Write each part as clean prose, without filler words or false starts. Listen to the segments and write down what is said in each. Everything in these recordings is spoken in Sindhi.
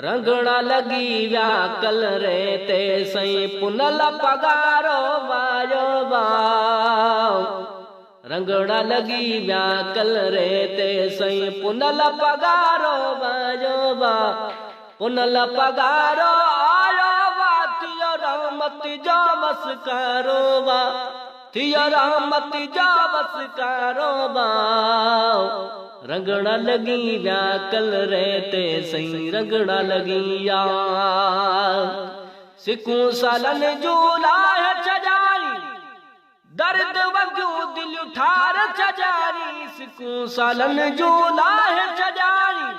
رنگڻا لڳي ويا ڪلري تي سائين پنهل پڳارو وايو وا. رنگڻا لڳي ويا ڪلري تي سائين پنهل پڳارو وايو وا. پنهل پڳارو آيو وا ٿيو رحمت جو وسڪارو وا. ٿيو رحمت جو وسڪارو وا. رنگڻا لڳي ويا ڪلري تي سائين رنگڻا لڳي ويا. سڪون سالن جون لاهه ڇڏيائين درد وڳيون دليون ٺار ڇڏيائين. سڪون سالن جون لاهه ڇڏيائين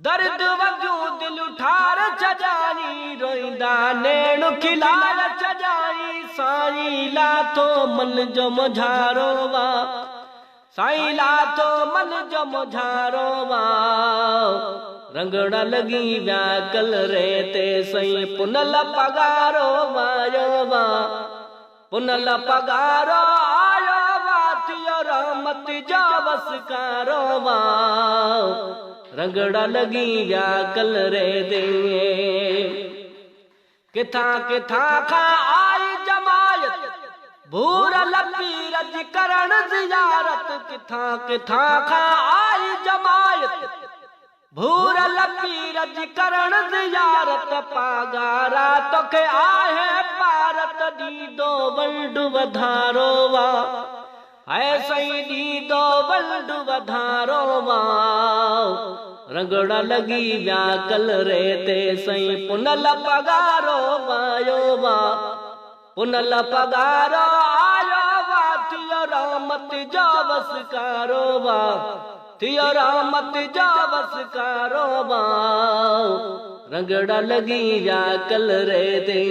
درد وڳيون دليون ٺار ڇڏيائين. روئيندا نيڻ کلائي ڇڏيائين. سائين لاٿو من جو مونجهارو وا. سائين لاٿو من جو مونجهارو وا. رنگڻا لڳي ويا ڪلري تي سائين پنهل پڳارو وايو وا. پنهل پڳارو آيو وا ٿيو رحمت جو وسڪارو وا. رنگڙا لڳي ويا ڪلري تي. ڪٿان ڪٿان کان آئي جماعت ڀورل پير جي ڪرڻ زيارت. ڪٿان ڪٿان کان آئي جماعت ڀورل پير جي ڪرڻ زيارت. پاڳارا توکي آهي پارت ڏيندو ونڊ وڌارو وا. هي سائين ڏيندو ونڊ وڌارو وا. رنگڙا لڳي ويا ڪلري تي سائين پنهل پڳارو وايو وا. پنهل پڳارو آيو وا ٿيو رحمت جو وسڪارو وا. ٿيو رحمت جو وسڪارو وا. رنگڙا لڳي ويا ڪلري تي.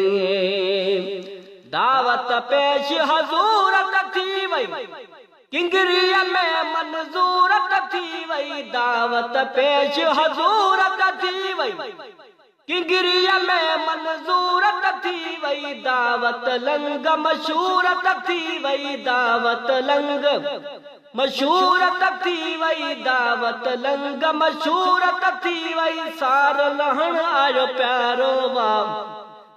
دعوت پيش حضور ته ٿي وئي ڪنگريء ۾ منظور ته ٿي وئي. دعوت پيش حضور ته ٿي وئي ڪنگريء ۾ منظور ته ٿي وئي. دعوت لنگ مشهور ته ٿي وئي. دعوت لنگ مشهور ته ٿي وئي. دعوت لنگ مشهور ته ٿي وئي. سار لهڻ آيو پيارو وا.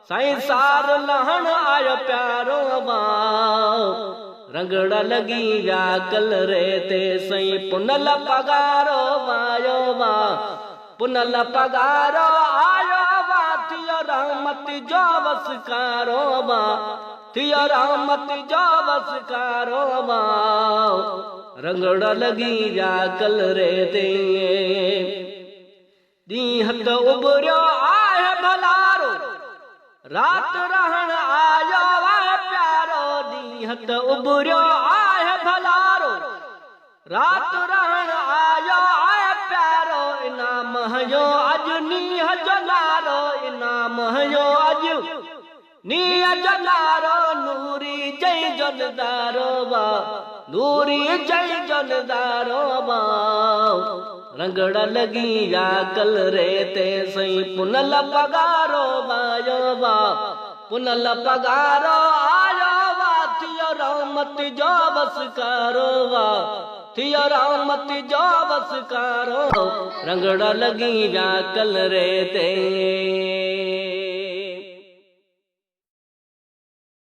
سائين سار لهڻ آيو پيارو وا. رنگڙا لڳي ويا ڪلري تي سائين پنهل پڳارو وايو وا. پنهل پڳارو آيو وا ٿيو رحمت جو وسڪارو وا. ٿيو رحمت جو وسڪارو وا. رنگڙا لڳي ويا ڪلري تي. ڏينهن ته اڀريو آهي ڀلارو رات رهڻ آيو آهي پيارو. ڏينهن ته اڀريو آهي ڀلارو رات رهڻ آيو آهي پيارو. انعام هنيو اڄ نينهن جو نعرو. انعام هنيو اڄ نينهن جو نعرو. نوري جئي جو نظارو وا. نوري جئي جو نظارو وا. رنگڙا لڳي ويا ڪلري تي سائين پنهل پڳارو وايو وا. پنهل پڳارو آيو وا ٿيو رحمت جو وسڪارو وا. ٿيو رحمت جو وسڪارو. رنگڙا لڳي ويا ڪلري تي.